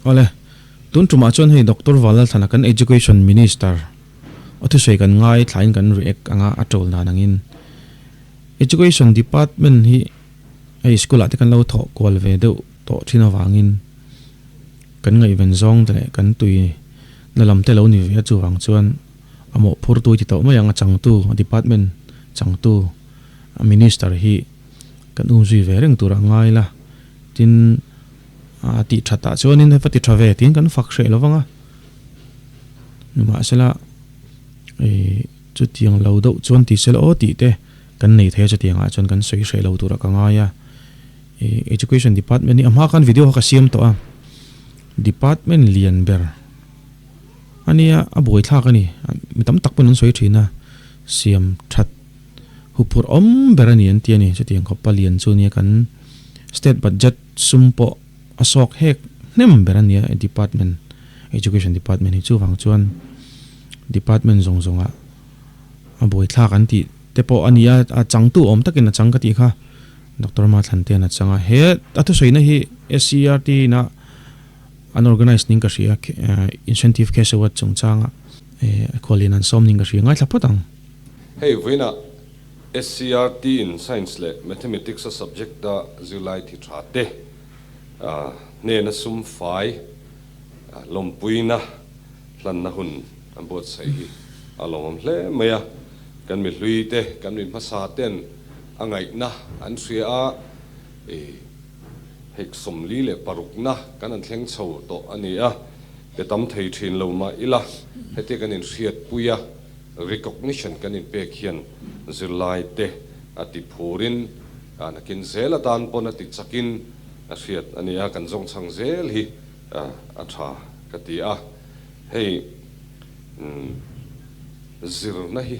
Awle, tun tumah chuan hei Doctor Valalthlana kan Education Minister aw thusawi kan ngaithlain kan react anga a ṭawl dan angin Education Department hi hei school ah te kan lo thawh kual ve deuh tawh thin avangin kan ngaihven zawng te leh kan tui na lam te lo ni ve a chuvang chuan a mawhphurtu i ti tawh mai ang a changtu a department changtu a minister hi kan umzui ve reng tur a ngai la tin a tih that ah chuanin hei va ti tha ve tiin kan fak hreh lo vang a nimahsela ih chutiang lo deuh chuan ti sela aw tih te kan nei thei a chutiang ah chuan kan sawi hreh lo tur a ka ngai a ih education department hi a hma khan video kha ka siam tawh a department lian ber a nia a buaithlak a ni mi tam tak pawn an sawi thin a siam that huphurh awm ber a ni an ti a ni chutiang khawp a lian chu nia kan state budget sum pawh a sawk hek hnem ber a nia department education department hi chuvang chuan department zawng zawng ah a buaithlak an tih te pawh a ni a a changtu awm takin a chang ka tih kha Doctor Mathlantean a chang a he a thusawi na hi SCERT in a an organise ning ka hria incentive cash award chungchanga khuallian an sawm ning ka hria ngaithla phawt ang. Hei vawiinah SCERT in Science leh Mathematics a subject a zirlai thi tha te hnena sum fai lawmpuina hlanna hun an buatsaih hi a lawmawm hle mai a. Kan mi hlui te, kan mi hmasa ten a ngaihna an hria a, hei 46na kan han thleng chho tawh a ni a, pe tam thei thin lo mah ila hetia kan inhriatpui a, recognition kan inpek hian zirlai te a ti phurin nakin zel atan pawn a ti chakin a hriat a ni a, kan zawngchhang zel hi a tha ka ti a, hei zirna hi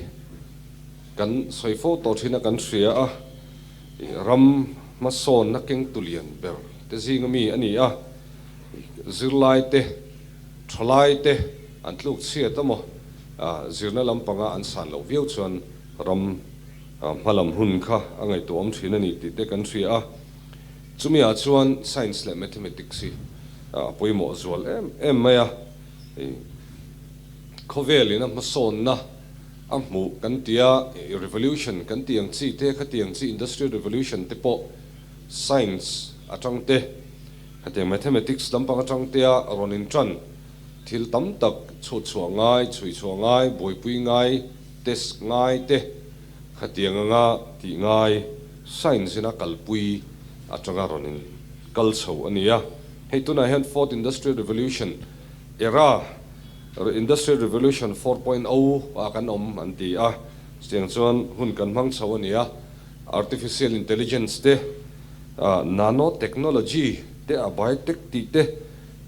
kan sawi fo tawh thin a kan hria a, ram hmasawnna kengtu lian ber te zinga mi a ni a, zirlai te, thalai te an tluk chhiat a maw, zirna lampanga an san loh viau chuan ram hmalam hun kha a ngaihtuah awm thin a ni tih te kan hria a. Chumi ah chuan Science leh Mathematics hi a pawimawh zual em em mai a, khawvel in a hmasawnna a hmuh kan ti a, revolution kan tih ang chi te, khatiang chi industrial revolution te pawh science atang te, Hetiang mathematics lampang atang tea rawn intan thil tam tak chhuahchhuah ngai, chhuihchhuah ngai, buaipui ngai, test ngai te khatiang anga tih ngai science ina kalpui atanga rawn in kal chho a ni a. Hei tunah hian fourth industrial revolution era, industrial revolution 4.0 ah kan awm an ti a, chutiang chuan hun kan hmang chho a ni a, artificial intelligence te, Nano technology te a biotech tih te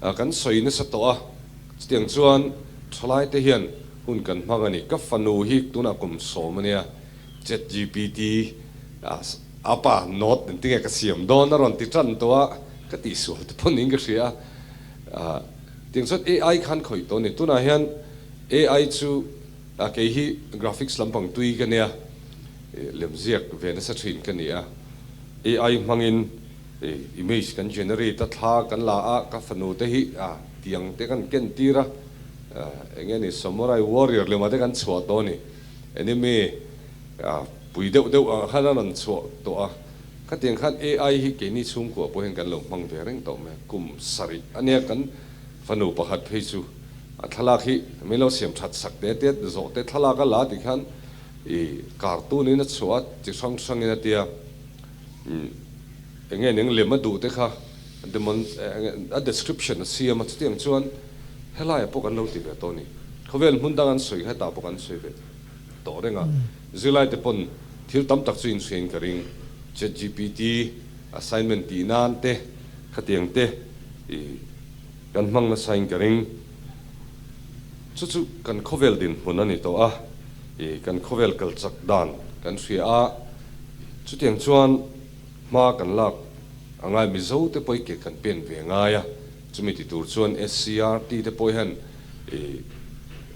kan sawi nasa tawh a, chutiang chuan thalai te hian hun kan hmang a ni. Ka fanu hi tunah kum 10 a nia, ChatGPT a pa note engtin nge ka siam dawn a rawn ti tan tawh a, ka tihsual te pawh niin ka hria a. Tiang chuan AI khan khawih tawh a ni. Tunah hian AI chu kei hi graphics lampang tui ka nia, lemziak ve nasa thin ka ni a. AI hmangin image kan generate a, thla kan la a, ka fanu te hi tiang te kan ken tir a, eng nge ni samurai warrior lema te kan chhuah tawh a ni, anime pui deuh deuh ang khan a rawn chhuah tawh a, khatiang khan AI hi keini chhungkua pawh hian kan lo hmang ve reng tawh mai a, kum 7 a nia kan fanu pakhat phei chu a thlalak hi min lo siam that sak te te zawh te thlalak a la ti khan I cartoon in a chhuah a, chi hrang hrang in a tia, eng nge ning lem a duh te kha demon a description a siam a, chutiang chuan helai ah pawh kan lo ti ve tawh a ni. Khawvel hmun dang an sawi kha hetah pawh kan sawi ve tawh reng a, zirlai te pawn thil tam tak chu in hria in ka ring, chatgpt assignment tih nan te khatiang te i kan hmang nasa in ka ring. Chu chu kan khawvel dinhmun a ni tawh a, i kan khawvel kal chak dan kan hria a, chutiang chuan hma kan lak a ngai Mizo te pawh i ke kan pen ve ngai a, chumi ti tur chuan SCRT te pawh hian i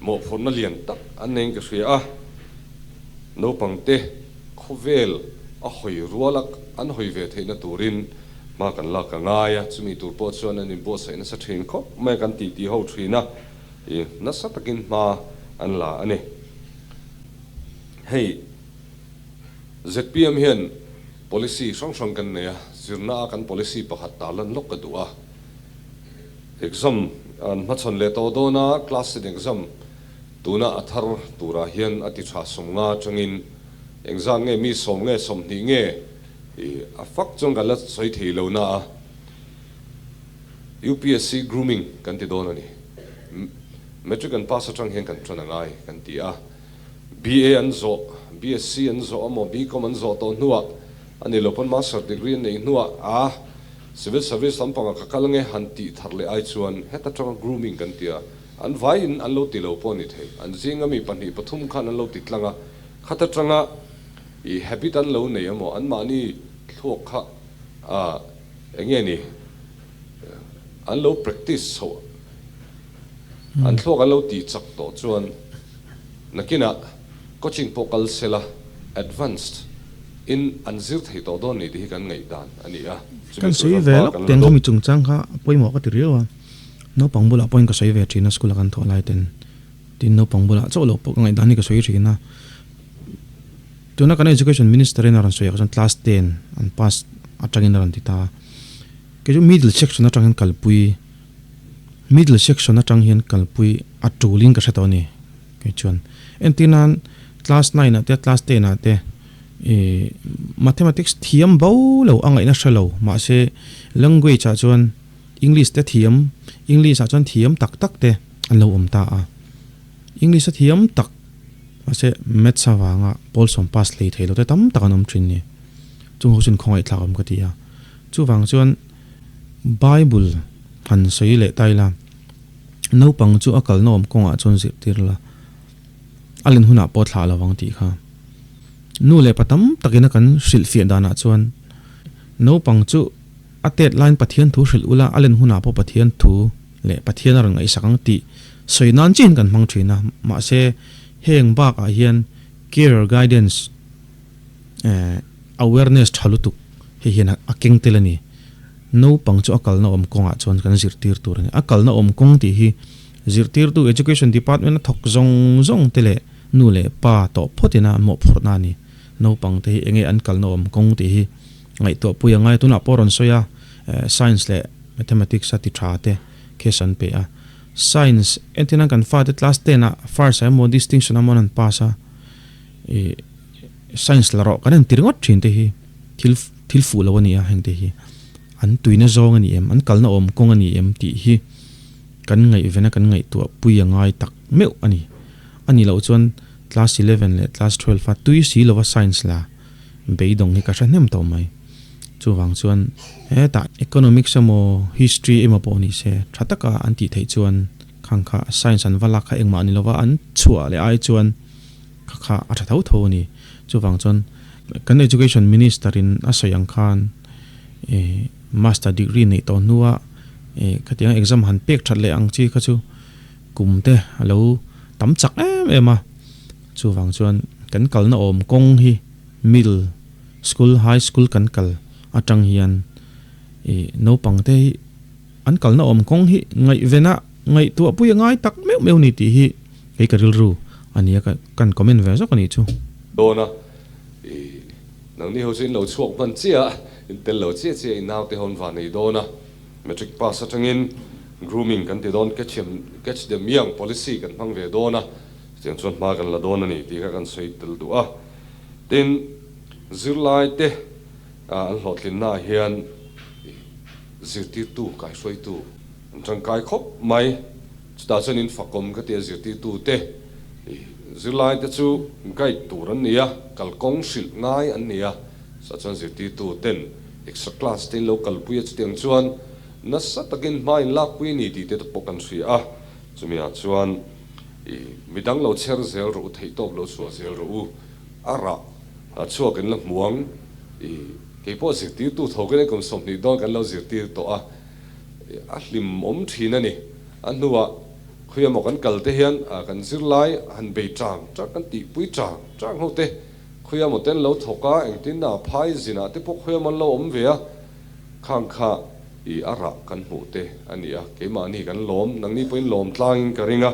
mawhphurhna lian tak an nei in ka hria a, naupang te khawvel a hawi rual a an hawi ve theihna turin. Hma kan lak a ngai a, chumi tur pawh chuan an inbuatsaih nasa thin khawp mai a, kan titi ho thin a, ih nasa takin hma an la a ni. Hei zpm hian policy hrang hrang kan nei a, zirna a kan policy pakhat tarlan lawk ka duh a, exam an hmachhawn leh tawh dawn a, class ten exam tuna a thar turah hian a ti tha 50 atangin engzat nge mi 10 nge 20 nge I a fak chuan kan la sawi thei lo na a, UPSC grooming kan ti dawn a ni. Matric an pass atang hian kan tan a ngai kan ti a. BA an zawh, BSc an zawh emaw BCom an zawh tawh hnuah a ni lo pawn Master degree an neih hnuah a Civil Service lampangah ka kal ange han tih thar leh ai chuan heta tanga grooming kan ti a. An vaiin an lo ti lo pawh a ni thei. An zinga mi pahnih pathum khan an lo ti tlang a, khata tanga I habit an lo nei emaw anmahni thluak kha eng nge ni an lo practice chhoh an thluak an lo tih chak tawh chuan nakinah coaching pawh kal sela advanced in an zir thei tawh dawn ni tih hi kan ngaihdan a ni a, chumi Kan tur sawi chuan ve hma lawk kan la ten dawn. khami chungchang kha a pawimawh ka ti riau a, naupang bulah pawhin ka sawi ve thin a school a kan thawh lai ten tin naupang bulah chauh loh pawh ka ngaihdan hi ka sawi thin a. Tuna kan Education Minister in a rawn sawi ah chuan class 10 an pass atangin a rawn ti ta a. Kei chu middle section atang hian kalpui, middle section atang hian kalpui a tulin ka hre tawh a ni kei chuan. Entir nan class 9 ah te class 10 ah te ih mathematics thiam bo lo a ngaihna hre lo mahse language ah chuan English te thiam, English ah chuan thiam tak tak te an lo awm ta a. English a thiam tak. Mahse, Maths avanga pawl sawm pass hlei thei lo te tam tak an awm thin ni. Chung ho chuan khawngaihthlak awm ka ti a. Chuvang chuan Bible han sawi leh ta ila, naupang chu a kalna awm kawngah chuan zirtir la, a len hunah pawh thlah lo vang tih kha. Nu leh pa tam takin a kan hrilhfiah danah chuan naupang chu a tet laiin Pathian thu hrilh ula, a len hunah pawh Pathian thu leh Pathian a rawn ngaihsak ang tih sawi nan chiin kan hmang thin a, mahse heng bakah hian care guidance eh awareness tha lutuk hei hian a keng tel a ni. Naupang chu a kalna awm kawngah chuan kan zirtir tur a ni. A kalna awm kawng tih hi zirtirtu Education Department a thawk zawng zawng te leh nu leh pa tawh phawtin a mawhphurhna a ni. Naupang te hi enge an kalna awm kawng tih hi ngaihtuah pui a ngai a, tunah pawh rawn sawi a Science leh Mathematics a ti tha te case an pe a. Science entir nan kan fate class 10 ah first ah emaw distinction ah emaw an han pass a, ih science la rawh kan han ti ringawt thin te hi thil thil fuh lo a ni a heng te hi. An tuina zawng a ni em, an kalna awm kawng a ni em tih hi kan ngaihven a kan ngaihtuah pui a ngai tak meuh a ni. A nih loh chuan class 11 leh class 12 a tui si lova science la beidawng hi ka hre hnem tawh mai. Chuvang chuan hetah economics emaw history emaw pawh ni se tha taka an tih theih chuan khang kha science an va lak kha engmah ni lova an chhuah leh ai chuan kha kha a tha tho tho a ni. Chuvang chuan kan education minister in a sawi ang khan ih master degree neih tawh hnua ih khatiang exam han pek that leh ang chi kha chu kum te a lo tam chak em em a. Chuvang chuan kan kalna awm kawng hi middle School, High School kan kal atang hian ih naupang te hi an kalna awm kawng hi ngaihven a, ngaihtuah pui a ngai tak meuh meuh ni tih hi kei ka rilru a nia ka kan comment ve zawk a nih chu. Dawn a, ih nangni ho chu in lo chhuak hman chiah a, in tel lo chiah chiah in naute ho an van nei dawn a, Matric pass atangin grooming kan ti dawn, catch them catch them young policy kan hmang ve dawn a, chutiang chuan hma kan la dawn a ni tih kha kan sawi tel duh a. Tin, zirlaite an hlawhtlinnaah hian zirtirtu, kaihruaitu an tangkai khawp mai. Chutah chuan in fakawm ka tia zirtirtute zirlaite chu guide tur an ni a, kalkawng hrilh ngai an ni a. Chutah chuan zirtirtu ten extra class te in lo kalpui a, chutiang chuan nasa takin hma in lakpui a ni tih te pawh kan hria a. Chumiah chuan midang lo chher zel rawh u, theihtawp lo chhuah zel rawh u. A rah a chhuak in la hmu ang i keipawh zirtirtu tho kan kum 20 dawn kan lo zirtir tawh a, a hlim awm thin a ni. A hnuah khawi emaw kan kal te hian kan zirlai han bei chang chang kan tihpui chang chang ho te khawi emaw ten lo thawk a, engtin a phai zinah te pawh khawi emaw an lo awm ve a. Khang kha i a rah kan hmuh te a ni a, keimahni kan lawm, nangni pawhin lawm tlangin ka ring a,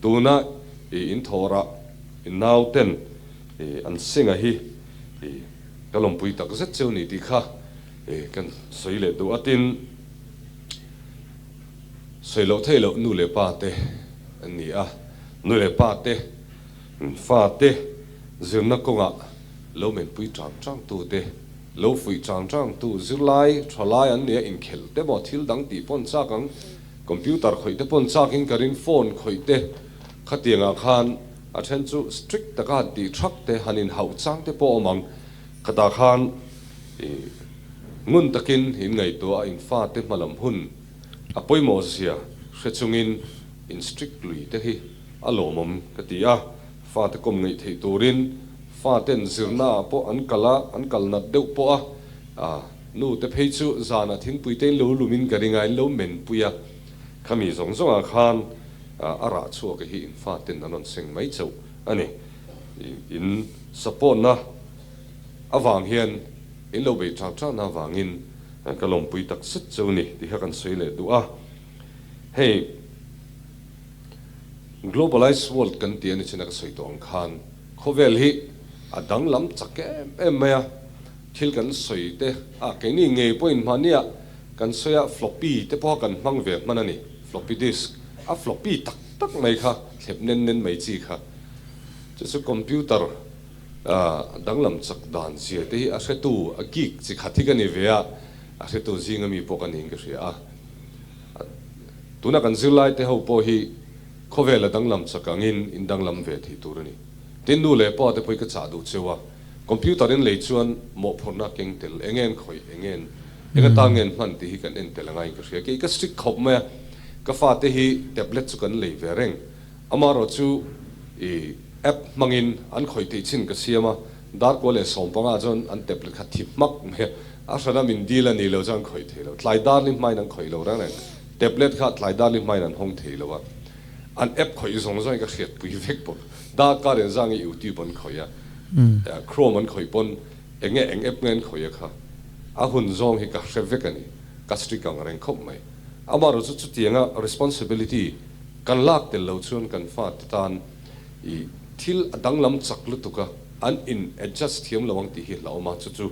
tuna i in thawhrah i nauten i an singa hi i ka lawmpui tak zet cheu ni tih kha i kan sawi leh duh a, tin sawi loh theih loh nu leh pa te an ni a, nu leh pa te fa te zirna kawngah lo menpui chang chang tu te. Lo fuih chang chang tu zirlai tha lai an nia inkhelh te maw thil dang tih pawn chak ang, computer khawih te pawn chak in ka ring phone khawih te khatiang ah khan a then chu strict taka han tih thak te han in hauh chang te pawh awm ang, khatah khan ih ngun takin in ngaihtuah a in fa te hmalam hun a pawimawh zia hre chungin in strict lui te hi a lawmawm ka ti a, fate kawm ngaih theih turin Faten zirnaah pawh an kal a, an kal nat deuh pawh a, a nu te phei chu zanah thingpui te in lo lumin ka ring a, in lo menpui a, khami zawng zawngah khan a rah chhuak hi in faten an rawn seng mai chauh a ni. In support na avang hian in lo bei chang chang na avangin ka lawmpui tak zet cheu ni tih kha kan sawi leh duh a. Hei globalized world kan ti a ni chin a ka sawi tawh ang khan, Khawvel hi a danglam chak em em mai a, thil kan sawi te a keini ngei pawhin hmahnia kan sawi a floppy te pawha kan hmang ve hman a ni, floppy disk a floppy tak tak mai kha thlep nen nen mai chi kha chu chu computer a danglam chak dan zia te hi a hretu a geek chi khat hi ka ni ve a, a hretu zinga mi pawh ka niin ka hria a, tuna kan zirlai te ho pawh hi Khawvel a danglam chak angin in danglam ve thei tur a ni. Tin, nu leh pa te pawh hi ka chah duh cheu a, computer in lei chuan mawhphurhna keng tel eng en khawih eng en eng atan nge an hman tih hi kan en tel angaiin ka hria. Kei ka strict khawp mai a, ka fate hi tablet chu kan lei ve reng. Amaherawh chu i app hmangin an khawih theih chin ka siam a, darkua leh sawmpanga chuan an tablet kha thi hmak mai a, a hrana min dil a ni lo chuan an khawih thei lo. Tlai darli hmain an khawih lo reng reng. Tablet kha tlai darli hmain an hawng thei lo a, an app khawih zawng zawngin ka hriatpui vek bawk. Darkar in zangi YouTube an khawih a, Chrome an khawih pawn eng nge eng app nge an khawih a kha a hun zawng hi ka hre vek a ni, ka strict ang reng khawp mai. Amaherawhchu chutianga responsibility kan lak tel lo chuan kan fate tan i thil a danglam chak lutuk a, an in adjust thiam lo ang tih hi hlauhawm a, chu chu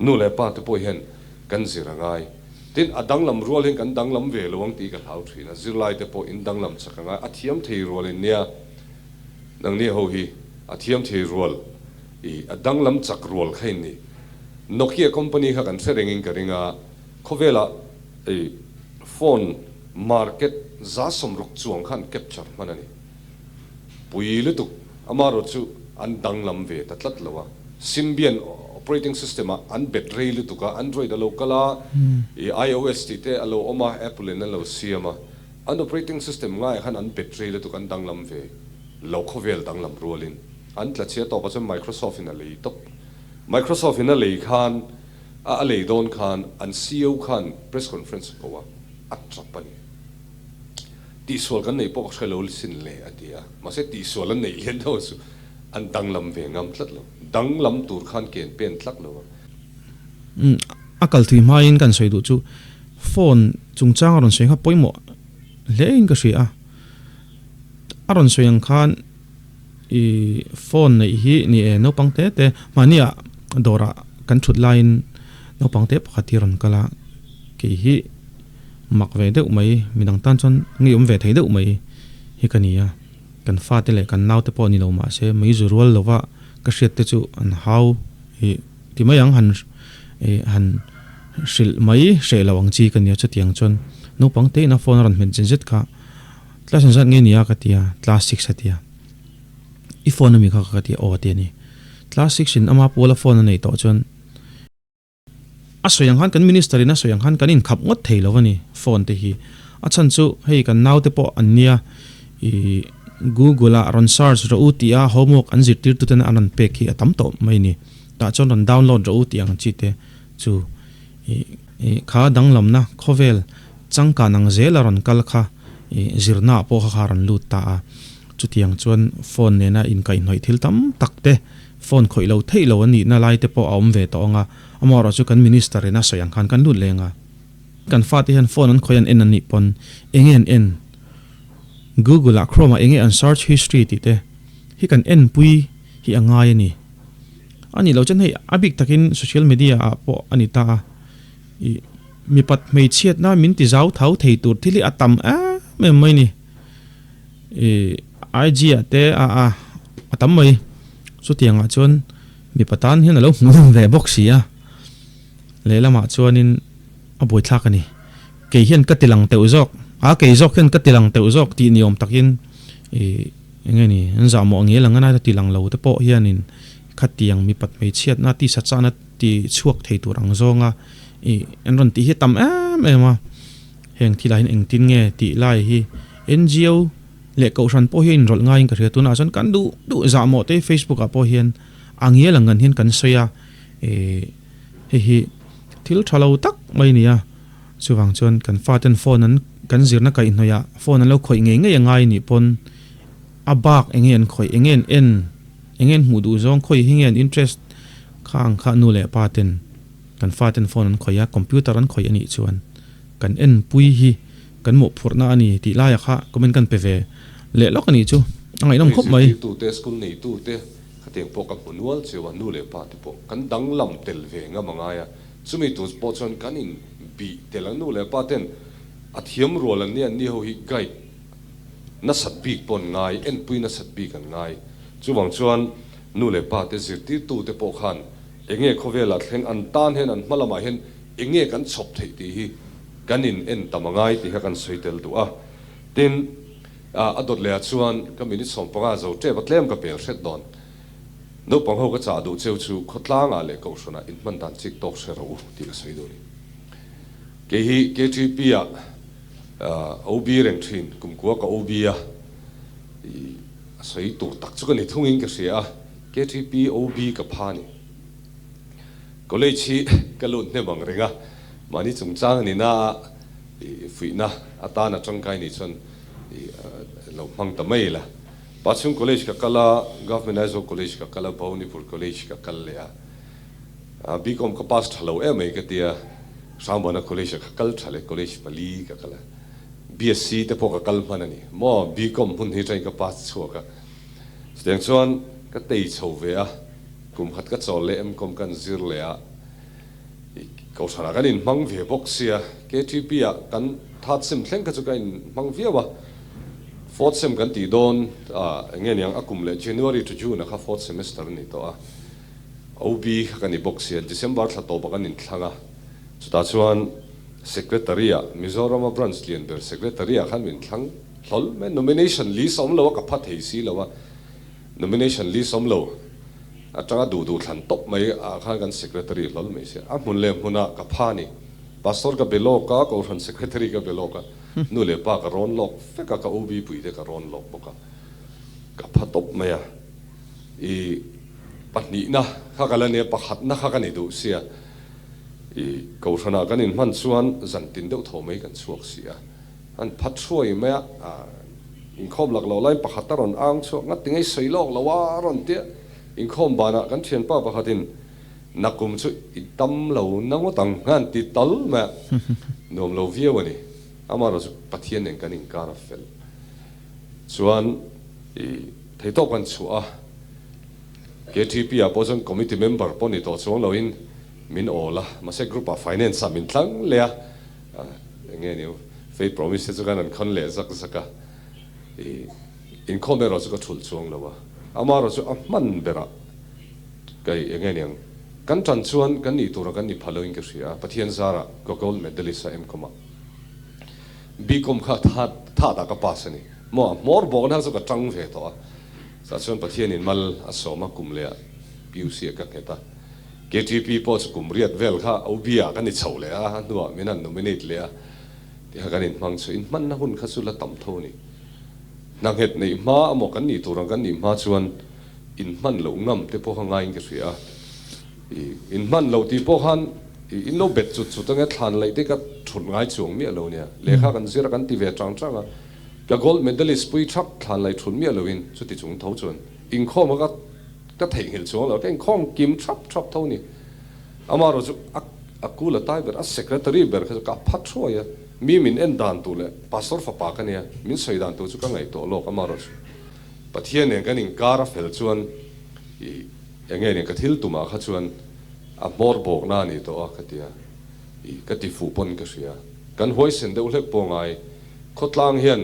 nu leh pa te pawh hian kan zir a ngai. Tin, a danglam rual hian kan danglam ve lo ang tih ka hlau thin a, zirlai te pawh in danglam chak anga a thiam thei rual in nia, nangni ho hi a thiam thei rual i a danglam chak rual kha in ni. Nokia company kha kan hre reng in ka ring a, khawvela i phone market za sawmruk chuang kha an capture hman a ni. Pui lutuk, amaherawh chu an danglam ve ta tlat lo a. Symbian operating system ah an bet rei lutuk a, Android a lo kal a, i iOS tih te a lo awm a, Apple in an lo siam a. An operating system ngaiah khan an bet rei lutuk, an danglam ve lo khawvel danglam rualin. An tla chhia tawpah chuan Microsoft in a lei tawp. Microsoft in a lei khan, a a lei dawn khan an ceo khan press conference a ko a, a tap a ni. Tihsual kan neih pawh ka hre lo sin le a ti a, mahse tihsual an neih lian deuh chu an danglam ve ngam tlat lo, danglam tur khan ken pen tlak lo a. Umm a kal thui hmain kan sawi duh chu phone chungchang a rawn sawi kha pawimawh hle in ka hria a, a rawn sawi ang khan i phone neih hi ni e naupang te te mahnia dawrah kan thut laiin naupang te pakhat hi a rawn kal a, kei hi mak ve deuh mai, midang tan chuan ngeiawm ve thei deuh mai hi ka ni a, kan fate leh kan naute pawh ni lo mah se mei zu rual lova ka hriat te chu an hau ih ti mai ang han ih han hrilh mai hreh lo ang chi ka nia chutiang chuan naupang te ina phone a rawn hmet zet zet kha class engzat nge ni a ka ti a class six a ti a i phone ami kha ka ti a aw a ti a ni class six in ama pawla phone a neih tawh chuan. A sawi ang khan kan minister in a sawi ang khan kan inkhap ngawt thei lo a ni phone te hi. A chhan chu hei kan naute pawh an nia ih google ah rawn search rawh u tih a homework an zirtirtu ten an rawn pek hi a tam tawh mai a ni. Tah chuan rawn download rawh u tih ang chi te chu ih ih kha danglamna khawvel changkan ang zel a rawn kal kha ih zirna ah pawh kha kha a rawn lut ta a. Chutiang chuan phone nena inkaihhnawih thil tam tak te phone khawih lo theih lo a nihna lai te pawh a awm ve tawh ang a, amaherawhchu kan minister in a sawi ang khan kan lut leng a. Kan fate hian phone an khawih an en an nih pawn enge an en? Google ah Chrome ah enge an search history tih te hi kan en pui hi a ngai a ni. A nih loh chuan hei a bik takin social media ah pawh a ni ta a, ih mipat hmeichhiatna min ti zau thau thei tur thil hi a tam em em mai a ni. Ih IG ah te a a a tam mai. Chutiang ah chuan mipa tan hian a lo hmuhnawm ve bawk si a. Lehlamah chuanin a buaithlak a ni. Kei hian ka ti lang teuh zawk, a kei zawk hian ka ti lang teuh zawk tih ni awm takin ih eng nge ni, an zahmawh ngel ang a na ti lang lo te pawh hianin khatiang mipat hmeichhiatna tisa chahna ti chhuak thei tur ang zawnga ih an rawn tih hi a tam em em a. Heng thil ah hian engtin nge tih lai hi NGO leh kohhran pawh hi a inrawlh ngaiin ka hria. Tunah chuan kan duh duh zahmawh te Facebook ah pawh hian a ngel ang an hian kan sawi a ih Hei hi thil tha lo tak mai a ni a, chuvang chuan kan faten phone an kan zirna kaihhnawih ah phone an lo khawih ngei ngei a ngai nih pawn a bak eng nge an khawih, eng nge an en, eng nge an hmuh duh zawng khawi hi nge an interest kha ang kha nu leh pa ten kan faten phone an khawih a, computer an khawih a nih chuan kan en pui hi kan mawhphurhna a ni tih laiah kha comment kan pe ve leh lawk a nih chu a ngaihnawm khawp mai. Zirtirtute, school neitute Khatiang pawh ka hmu nual cheu a, nu leh pa te pawh kan danglam tel ve ngam a ngai a, chumi tur pawh chuan kan in bih tel ang nu leh pa ten a thiam rual an nia, ni ho hi guide nasat bik pawh an ngai, enpui nasat bik an ngai. Chuvang chuan nu leh pa te zirtirtu te pawh khan enge khawvelah thleng an tan hian an hma lamah hian enge kan chhawp theih tih hi kan in en tam a ngai tih kha kan sawi tel duh a, tin, A dawt leh ah chuan ka minute 15 zo tep a tlem ka pel hret dawn. Naupang ho ka chah duh cheu chu khawtlang ah leh kohhran ah inhman dan chik tawk hre rawh u tih ka sawi duh a ni. Kei hi KTP ah OB reng thin, kumkua ka OB a, i a sawi tur tak chu ka ni thung in ka hria a, KTP OB ka pha a ni. College hi ka lut hnem ang reng a, mahni chungchang a ni na a, i fuihna atana tangkai nih chuan i lo hmang ta mai la. Pachhung College ka kal a, Government Aizawl College ka kal a, Bhawanipur College ka kal leh a. BCom ka pass tha lo em mai ka tia, Hrangbuana College ah ka kal tha leh College pali ka kal a. BSc te pawh ka kal hman a ni maw, BCom hmun hi atangin ka pass chhuak a. Chutiang chuan ka tei chho ve a, kum khat ka chawl leh MCom kan zir leh a. Kohhranah kan inhmang ve bawk sia, KTP ah kan third sem thleng kha chu ka inhmang viau a, fourth sem kan tih dawn a eng nge niang a kum leh January to June ah kha fourth semester a ni tawh a, OB kha ka ni bawk sia, December thla tawpah kan inthlang a, chutah chuan Secretary ah Mizorama branch lian ber Secretary ah khan min thlang hlawl mai, nomination list a awm lo a ka pha thei si lo a, nomination list awm lo. Atanga duh duh thlan tawp mai ah khan kan secretary hlawl mai sia. A hmun leh hmunah ka pha ni. Pastor ka be lawk a, Kohhran secretary ka be lawk a, nu leh pa ka rawn lawk vek a, ka OB pui te ka rawn lawk bawk a. Ka pha tawp mai a. I pahnihna kha ka la nia, pakhatna kha ka ni duh sia. I Kohhranah kan inhman chuan zantin deuh tho mai kan chhuak si a. An phat hruai mai a, inkhawm lak loh laiin pakhat a rawn ang chhuak ngat ti ngei sawi lawk lo a rawn tia inkhawm banah kan thianpa pakhatin nakum chu i dam lo na ngawt ang han ti tal mai a, nuam lo viau a ni. Amaherawh chu Pathian nen kan inkar a fel chuan i theitawk kan chhuah a, KTP ah pawh chuan committee member pawh ni tawh chuang loin min awl a, mahse group ah finance ah min tlang leh a. Eng nge ni Faith Promise te chu khan an khawn leh zak zak a, i inkhawm erawh chu ka thulh chuang lo a, amaherawh chu a hman berah ka i eng nge niang kan tan chuan kan nih tura kan ni pha loin ka hria a, Pathian zarah ka gold medalist a MCom ah BCom kha tha tha dah ka pass a ni maw, a hmawr bawkna kha chu ka tang ve tawh a, chutah chuan Pathianin mal a sawm a kum leh ah PUC ah ka nghet a. KTP pawh chu kum riat vel kha OB ah kan i chhoh leh a, a hnuah min han nominate leh a, tiha kan inhmang chu inhmanna hun kha chu la tam tho a ni. Hna nghet neih hma amaw kan nih tur ang kan nih hma chuan inhman loh ngam te pawh kha ngaiin ka hria a, i inhman loh tih pawh khan i in lo bet chut chut ange thlan laih te ka thulh ngai chuang miah lo nia, lehkha kan zir a kan ti ve chang chang a, ka gold medalist pui thak thlan laih thulh miah loin chuti chung tho chuan inkhawm a ka Ka theihnghilh chuang lo, ka inkhawm kim thap thap tho ni. Amaherawh chu a A kul a tai ber, a secretary ber kha chu ka phat thuai a, mi min en dan tur leh pastor fapa ka nia, min sawi dan tur chu ka ngaihtuah lawk amarawh chu Pathian nen kan inkar a fel chuan i enge nen ka thil tumah kha chuan a hmawr bawkna a ni tawh a ka ti a, i ka ti fuh pawn ka hria. Kan huaisen deuh hlek pawh ngai, khawtlang hian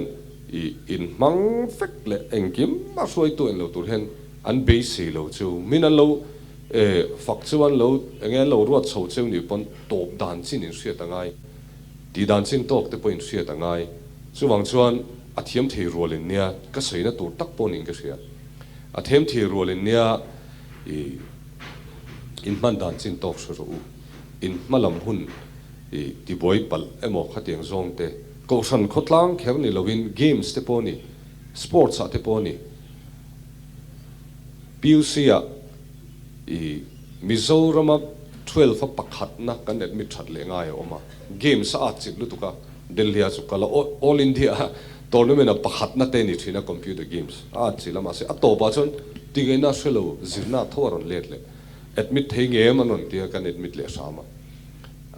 i inhmang vek leh engkim a hruaitu en lo tur hian an beisei lo chu min an lo E, fak chu an lo, enge an lo ruat chho cheu nih pawn tawp dan chin in hriat a ngai, tih dan chin tawk te pawh in hriat a ngai. Chuvang chuan a thiam thei rual in nia, ka sawina tur tak pawh niin ka hria. A them thei rual in nia, i in hman dan chin tawk hre rawh u. In hma lam hun i tibuai palh emaw khatiang zawng te, kohhran khawtlang kher ni lovin games te pawh a ni, sports ah te pawh a ni, PUC ah I Mizorama 12 a pakhatna kan admit that leh ngai a awm a, games a atchilh lutuk a, Delhi ah chu kal a, All India tournament ah pakhatna te ni thin a computer games a atchilh a, mahse a tawpah chuan tingaihna a hre lo, zirna a tho a rawn let leh, admit thei ngem an rawn ti a, kan admit leh hram a,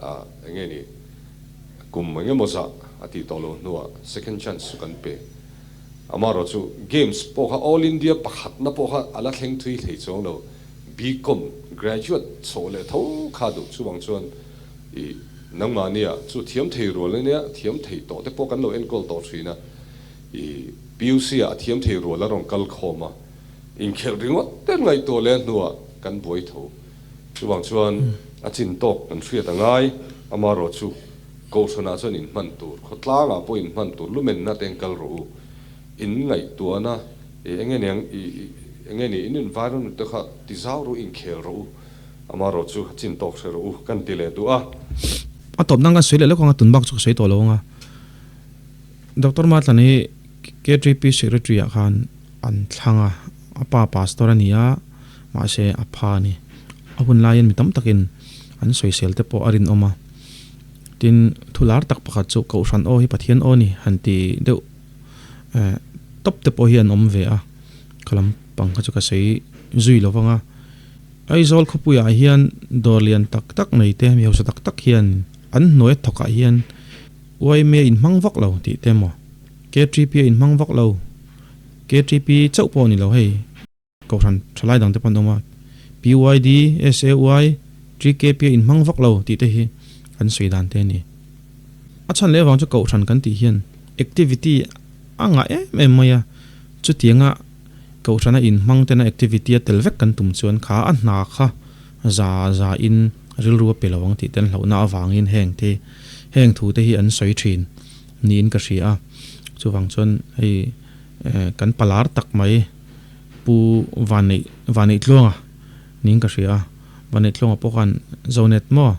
ah enge ni kum engemaw zah a tih tawh loh hnuah second chance chu kan pe. Amaherawh chu games pawh kha All India pakhatna pawh kha a la thleng thui hlei chuang lo. BCom graduate chhoh leh tho kha duh chuvang chuan i nangmahnia chu thiam thei rual ania thiam thei tawh te pawh kan lo enkawl tawh thin a. I PUC ah a thiam thei rual a rawn kal khawm a, inkhelh ringawt te ngaihtuah leh hnuah kan buai tho. Chuvang chuan a chin tawk kan hriat a ngai. Amaherawh chu. Kohhranah chuan inhman tur, khawtlangah pawh inhman tur, lumenna te kal rawh u. In ngaihtuahna ih enge niang ih enge ni in environment te kha ti zau rawh u, inkhel rawh u, amaherawh chu chin tawk hre rawh u kan ti leh duh a. A tawp nan kan sawi leh lawk ang a, tun bak chu ka sawi tawh lo ang a. Doctor Matlan hi KTP Secretary ah khan an thlang a, a pa pastor a ni a, mahse a pha a ni. A hun laiin mi tam takin an sawisel te pawh a rinawm a. Tin, thu lar tak pakhat chu Kohhran aw hi Pathian aw ni han ti deuh eh tawp te pawh hi an awm ve a, ka lam pang kha chu ka sawi zui lo vang a. Aizawl khawpuiah hian dawr lian tak tak nei te, mi hausa tak tak hian an hnuai thawkah hian YMA inhmang vak lo tih te maw, KTP a inhmang vak lo, KTP chauh pawh a ni lo hei. Kohhran thalai dangte pawh an awm a, PYD, SAY, TKP a inhmang vak lo tih te hi an sawi dan te a ni. A chhan leh avang chu Kohhran kan tih hian activity a ngah em em mai a, chutianga Kohhrana inhmang tena activity a tel vek kan tum chuan kha a hna kha za za in rilru a pe lo ang tih te an hlauhna avangin heng te heng thu te hi an sawi thin niin ka hria a, chuvang chuan hei kan palar tak mai. Pu Vaneih Vaneih-tluanga niin ka hria a, Vaneih-tluanga pawh khan Zonet maw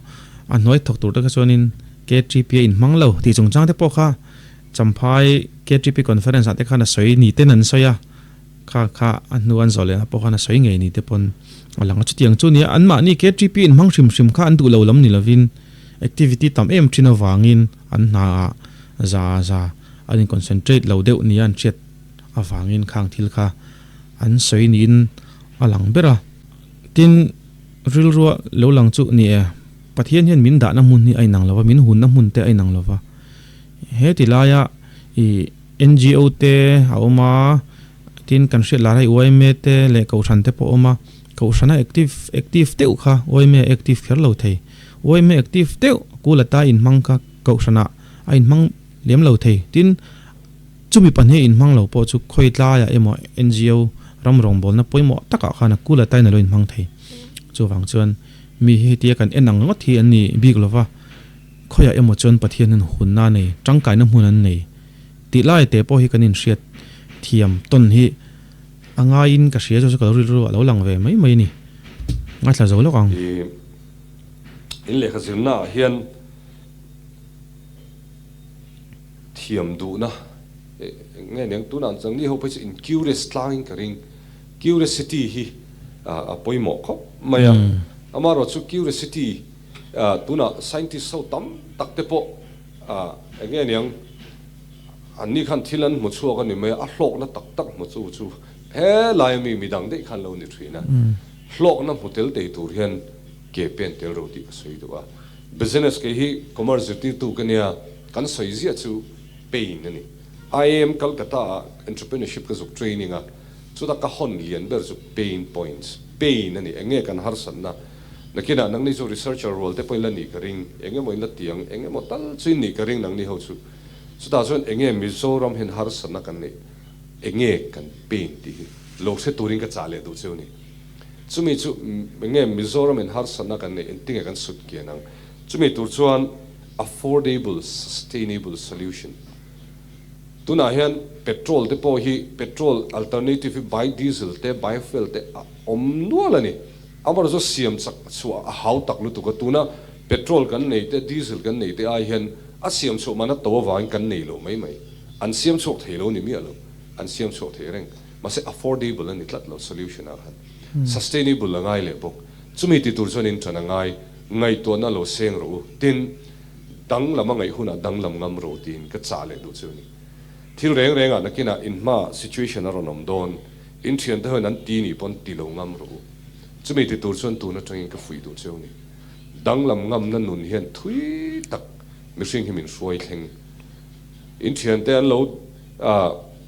a hnuai thawk tur te kha chuanin KTP a inhmang lo tih chungchang te pawh kha Champhai KTP conference ah te khan a sawi ni ten an sawi a, kha kha a hnu an zawh lehna pawh khan a sawi ngei ni te pawn a lang a. Chutiang chu nia anmahni KTP inhmang hrim hrim kha an duh lo lam ni lovin activity tam em thin avangin an hna ah za za an in concentrate lo deuh nia an hriat avangin khang thil kha an sawi niin a lang ber a. Tin, rilrua lo lang chu ni e, Pathian hian min dahna hmun hi a inang lo va, min hunna hmun te a inang lo va. He ti laia i NGO te a awm a, tin kan hriat lar hei yma te leh Kohhran te pawh a awm a, Kohhrana active active deuh kha yma active kher lo thei. Yma active deuh Kulata inhmang kha Kohhranah a inhmang lem lo thei. Tin, Chumi pahnih inhmang lo pawh chu khawi tlaiah emaw NGO ram rawngbawlna pawimawh takah khan a kul a tain a lo inhmang thei. Chuvang chuan mi hi hetia kan en ang ngawt hi an ni bik lo va, khawiah emaw chuan Pathian hian hunna a nei, tangkaina hmun an nei tih lai te pawh hi kan inhriat thiam tawn hi a ngaiin ka hria chu chu ka lo rilru a lo lang ve mai mai a ni. Ngaithla zo lawk ang. I in lehkha zirnaah hian. Thiam duhna nge niang tunah an chang ni ho phei chu in curious tlangin ka ring. Curiosity hi a pawimawh khawp mai a. Amaherawh chu curiosity tunah scientist ho tam tak te pawh eng nge niang an ni khan thil an hmu chhuak a ni mai a, a hlawkna tak tak hmu chu chu helai ami midang daih khan lo ni thin a. Hlawkna hmu tel tei tur hian ke pen tel ro tih ka sawi duh a. Business kei hi commerce zirtirtu ka nia, kan sawi ziah chu pain a ni. IIM Calcutta ah entrepreneurship ka zuk training a, chuta ka hawn lian ber chu pain points, pain a ni, eng nge kan harsatna? Nakinah nangni chu researcher rual te pawhin la nih ka ring, eng emaw in la ti ang, eng emaw tal chu in nih ka ring nangni ho chu. Chutah chuan eng nge Mizoram hian harsatna kan neih, eng nge kan pain tih hi lo hre turin ka chah leh duh cheu a ni. Chumi chu eng nge Mizoram in harsatna kan neih, engtinge kan sut kian ang? Chumi tur chuan affordable sustainable solution. Tunah hian petrol te pawh hi petrol alternative hi biodiesel te biofuel te a awm nual a ni. Amaherawhchu siam chak chhuah a hau tak lutuk a, tuna petrol kan nei te diesel kan nei te ai hian a siam chhuah man a to avangin kan nei lo mai mai. An siam chhuak thei lo ni miah lo, an siam chhuak thei reng. Mahse affordable a ni tlat lo solution ah khan. Sustainable a ngai leh bawk. Chumi ti tur chuan in ṭan a ngai, ngaihtuahna lo seng rawh u. Tin, danglam a ngaih hunah danglam ngam rawh u tiin ka chah leh duh chu a ni. Thil reng rengah nakinah in hmaah situation a rawn awm dawn, in ṭhiante hoin an ti nih pawn ti lo ngam rawh u. Chumi ti tur chuan tun aṭangin ka fuih duh cheu a ni. Danglam ngamna nun hian thui tak mihring hi min hruai thleng. In ṭhiante an lo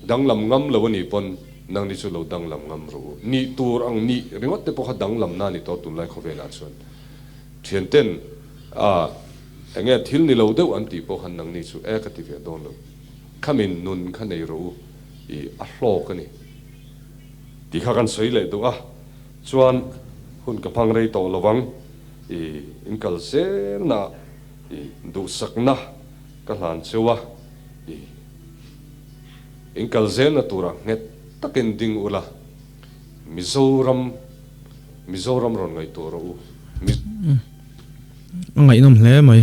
danglam ngam lo a nih pawn nangni chu lo danglam ngam rawh u. Nih tur ang nih ringawt te pawh kha danglamna a ni tawh tunlai khawvelah chuan. Thianten a enge thil ni lo deuh an tih pawh khan nangni chu e ka ti ve dawn lo. Khamin nun kha nei rawh u i a hlawk a ni tih kha kan sawi leh duh a, chuan hun ka hmang rei tawh lovang i in kal zelna i duhsakna ka hlan cheu a, i in kal zelna turah nghet takin ding ula Mizoram Mizoram rawn ngaihtuah rawh u. Miz. A ngaihnawm hle mai.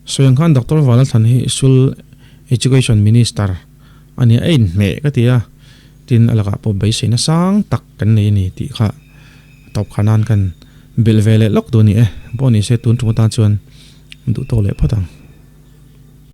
Sawi ang khan Doctor Valalthlan hi Sul Education Minister a nia, a inhmeh ka ti a, tin a lakah pawh beiseina sang tak kan nei a ni tih kha tawp kha nan kan belh ve leh lawk duh a ni e. Pawh ni se tun tum atan chuan duh tawk leh phawt ang.